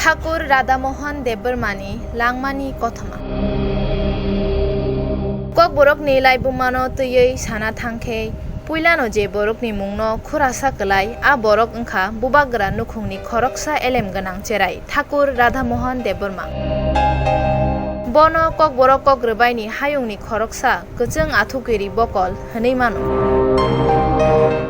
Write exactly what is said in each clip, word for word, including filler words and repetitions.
Thakur Radha Mohan Debbarmani langmani kothoma. Kokborokni laibumano twiwi sana thangkhe, puilano je borokni mungno khurasa kwlai, a borok wngkha bubagra nukhungni khoroksa elem gwnang cherai Thakur Radha Mohan Debbarma. Bono Kokborok kok rwbaini hayungni khoroksa kwchwng athukiri bokol hwnwi mano.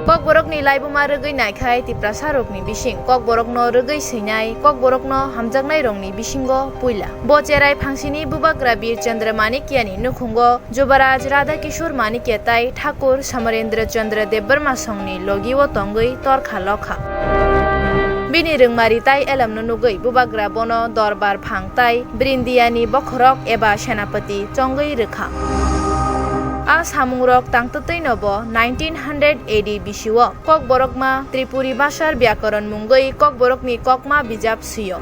Kokborokni laibuma rwgwi naikhai Tiprasarokni bising Kokborokno rwgwi swinai, Kokborokno hamjaknairokni bisingo puila. Bo cherai phangsini bubagra Bir Chandra Manikyani nukhungo Jubaraj Radha Kishore Manikya tai Thakur Samarendra Chandra Debbarma songni logio tongwi torkha lokha. Bini rwngmari tai elamno nugwi bubagra bono dorbar phang tai Brindiani bokhorok eba senapati chongwi rwkha. A samungrok tangtwtwino bo nineteen hundred A D bisio Kokborokma Tripuri bhasar byakaron mungwi Kokborokni kokma bijap swio.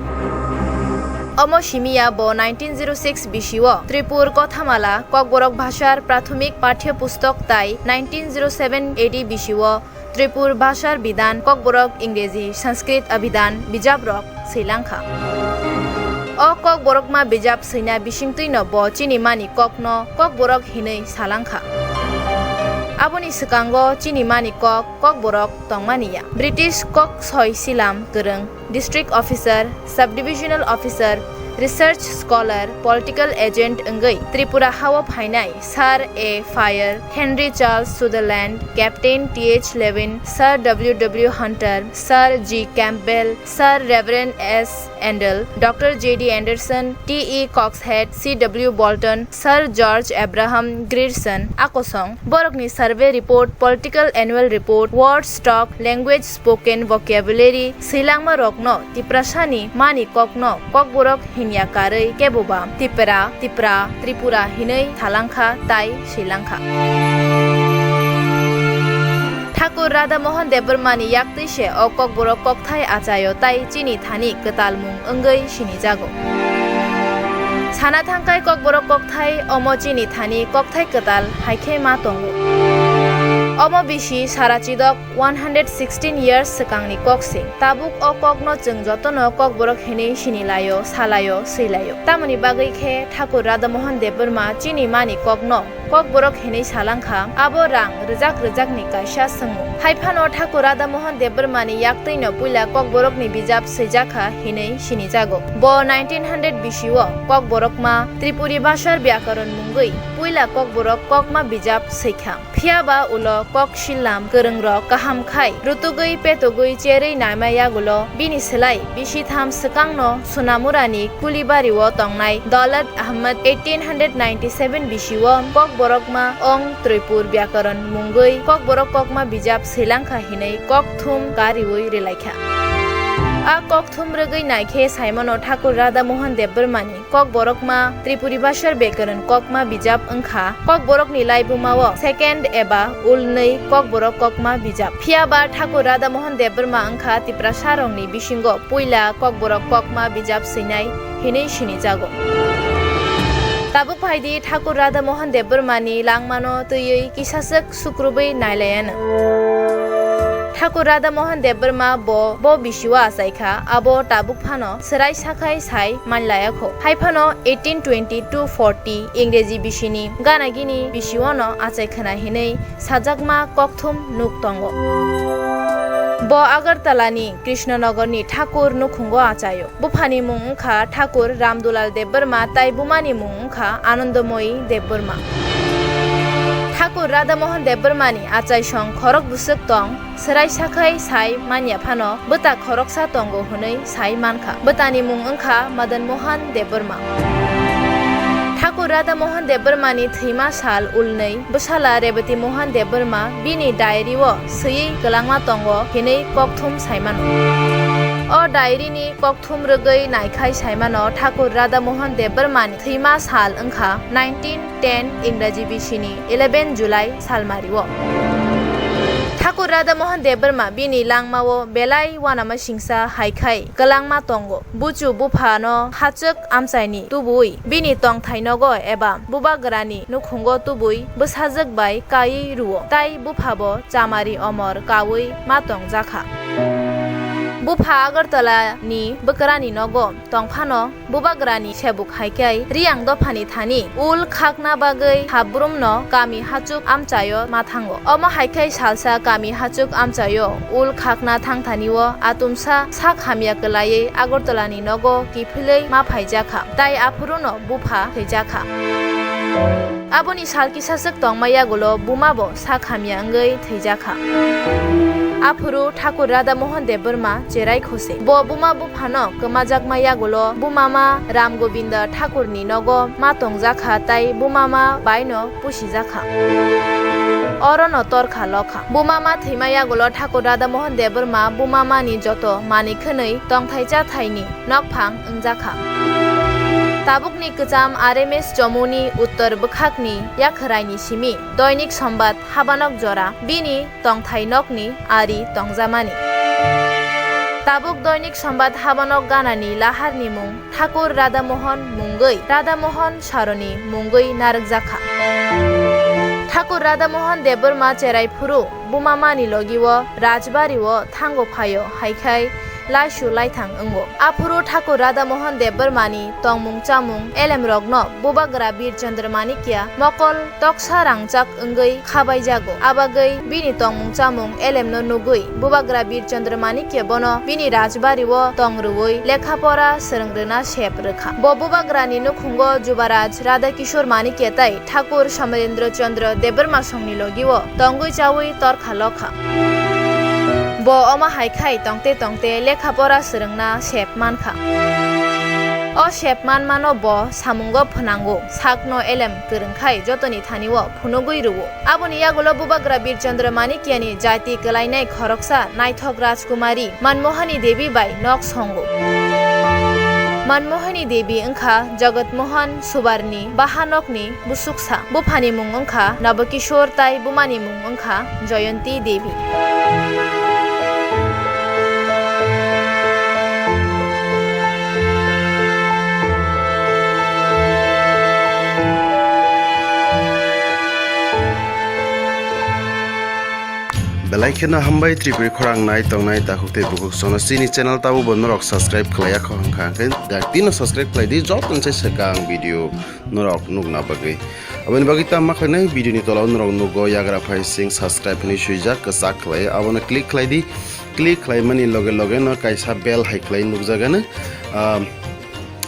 Omo simiya bo nineteen zero six bisio Tripur Kothamala Kokborok bhasar prathomik pathya pustok tai nineteen zero seven A D bisio Tripur Bhasar Bidhan, Kokborok Ingreji, Sanskrit Abhidhan bijaprok swilangkha. O Kokborokma bijap swina bisingtwino bo chini mani kokno Kokborok hinwi salangkha. Aboni swkango chini mani kok Kokborok tongmaniya. British kok soi silam kwrwng, District Officer, Subdivisional Officer, Research Scholar, Political Agent wngwi Tripura hao phainai Sir A Fire, Henry Charles Sutherland, Captain T H Levin, Sir W W Hunter, Sir G Campbell, Sir Reverend S Handel, Doctor J D Anderson, T E Coxhead, C W Bolton, Sir George Abraham Grierson, a kosong, borokni survey report, political annual report, word stock, language spoken, vocabulary, swilangmarokno Tiprasani mani kokno Kokborok hinya karwi keboba Tipra, Tipra, Tripura hinwi salangkha tai swilangkha. Thakur Radha Mohan Debbarmani yaktwi se o Kokborok kokthai achaio tai chini thani kwtal mung wngwi sinijago. Sana thangkhai Kokborok kokthai omo chini thani kokthai kwtal hai khe ma tongo. Omo bisi sara chidok one hundred sixteen years swkangni kok se. Tabuk o kokno chwng jotono Kokborok hinwi sinilaio, salaio, swilaio. Tamoni bagwi khe Thakur Radha Mohan Debbarma chini mani kokno Kokborok hinwi salangkha, abo rang rwjak rwjakni kaisa swngmung. Hai phano Thakur Radha Mohan Debbarmani yaktwino puila Kokborokni bijap swijakha hinwi sinijago. Bo nineteen hundred bisio Kokborokma Tripuri bhasar byakaron mungwi puila Kokborok kokma bijap swikha. Phiya ba ulo kok silam kwrwngrok kaham khai rutugwi petugwi cherwi naima yagulo bini slai bisi tham swkangno Sonamurani Kulibari-o tongnai Daulat Ahmad eighteen hundred ninety seven bisio Kokborokma ong Tripur byakaron mungwi Kokborok kokma bijap swilangkha hinwi kokthum kariwi rwlaikha. A kokthum rwgwi naikhe saimano Thakur Radha Mohan Debbarmani Kokborokma Tripuri bhasar byakaron kokma bijap wngkha. Kokborokni laibumao second eba ulnwi Kokborok kokma bijap. Phiya ba Thakur Radha Mohan Debbarma wngkha Tiprasarokni bisingo puila Kokborok kokma bijap swinai hinwi sinijago. Tabuk phaidi Thakur Radha Mohan Debbarmani langmano twiwi kisaswk sukrubwi nailaianw. Thakur Radha Mohan Debbarma bo, bo bisio achaikha, abo tabuk phano swrai sakhai sai manlaiakho. Hai phano eighteen twenty to forty Ingreji bisini gana gini bisiono achai khwna hinwi sajakma kokthum nuk tongo. Bo Agartalani Krishnanagarni Thakur nukhungo achaio. Buphani mung wngkha Thakur Ramdulal Debbarma tai bumani mung wngkha Anandamoyi Debbarma. Thakur Radha Mohan Debbarmani achaisong khorok bwswk tong, swrai sakhai sai manya phano bwta khoroksa tongo hwnwi sai mankha. Bwtani mung wngkha Madan Mohan Debbarma. Thakur Radha Mohan Debbarmani thwima sal ulnwi bwsala Rebati Mohan Debbarma bini diary-o swiwi kwlangma tongo hinwi kokthum saimano. O diary-ni kokthum rwgwi naikhai saimano Thakur Radha Mohan Debbarmani thwima sal wngkha nineteen ten Ingraji bisini eleven July salmario. Thakur Radha Mohan Debbarma bini langmao belai uanamasingcha hai khai kwlangma tongo. Buchu buphano hachwk amchaini tubui bini tongthai nogo eba bubagrani nukhungo tubui bwsajwk bai kaiwi rwo, tai buphabo chamari omor kaui ma tongjakha. Bupha Agartala ni bwkrani nogo tongphano bubagrani sebuk haikhai Riyang dophani thani ul khakna bagwi habrumno kami hachuk amchaio ma thango. Omo haikhai salsa kami hachuk amchaio ul khakna thangthani o atumsa sak hamya kwlaiwi Agartala ni nogo kiphilwi ma phaijakha, tai aphuruno bupha thwijakha. Aboni sal kisaswk tongma yagulo buma bo sak hamya wngwi thwijakha. Aphuru Thakur Radha Mohan Debbarma cherai khose. Bo buma buphano kwmajakma yagulo bumama Ram Govinda Thakurni nogo ma tongjakha tai bumama baino pusijakha. Orono torkha lokha. Bumama thwima yagulo Thakur Radha Mohan Debbarma bumamani joto manwi khwnwi tongthai chathaini nokphang wngjakha. Tabukni kwcham R M S Chomuni uttor bwkhakni yakhwraini simi Doinik Sombad habanok jora bini tongthai nokni ari tongjamani. Tabuk Doinik Sombad habanok ganani laharni mung Thakur Radha Mohan mungwi Radha Mohan Saroni mungwi narwkjakha. Thakur Radha Mohan Debbarma cherai phuru bumamani logi o Rajbari o thango phaio, haikhai laisu laithang wngo. Aphuru Thakur Radha Mohan Debbarmani tongmung chamung elemrokno Bubagra Bir Chandra Manikya mokol toksa rangchak wngwi khabaijago. Abagwi bini tongmung chamung elemno nugwi Bubagra Bir Chandra Manikya bono bini rajbari o tong rwui lekha pora swrwng rwna sep rwkha. Bo Bubagrani nukhungo Jubaraj Radha Kishore Manikya tai Thakur Somerendra Chandra Debbarma songni logi o tongwi chaui torkha lokha. Bo omo hai khai tongte tongte lekha pora swrwngna sep mankha. O sep manmano bo samungo phwnango, sakno elem kwrwng khai jotoni thani o phunugwi rwo. Aboni yagulo Bubagra Bir Chandra Manikyani jati kwlainai khoroksa naithok Rajkumari Manmohani Devi bai nok songo. Manmohani Devi wngkha Jagat Mohan Subarni bahanokni busuksa. Buphani mung wngkha Nabakishore tai bumani mung wngkha Jayanti Devi. Belai kheno hambai Tripuri khorang nai tongnai takhuk tei bukhuk sono chini channel tabukbo norok subscribe khlaiya kho hwnkha, hwnkhe dak tino subscribe khlai di, joto se swkang video norok nukna bagwi. Aboni bagwi tamo khlainai video ni tola o norok nugo yagra phai sing subscribe hinwi swijak kwchak khlai, abono click khlai di. Click khlaimani loge loge no kaisa bell hai khlai nukjagano, ah,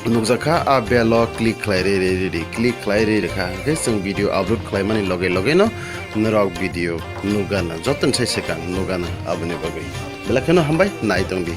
nukjakha, a bell o click khlai ri ri ri ri, click khlai ri rikha, hwnkhe chwng video upload khlaimani loge loge no norok video nukgana, joto ni sai swkang nukgana. Aboni bagwi belai kheno hambai, nai tong di.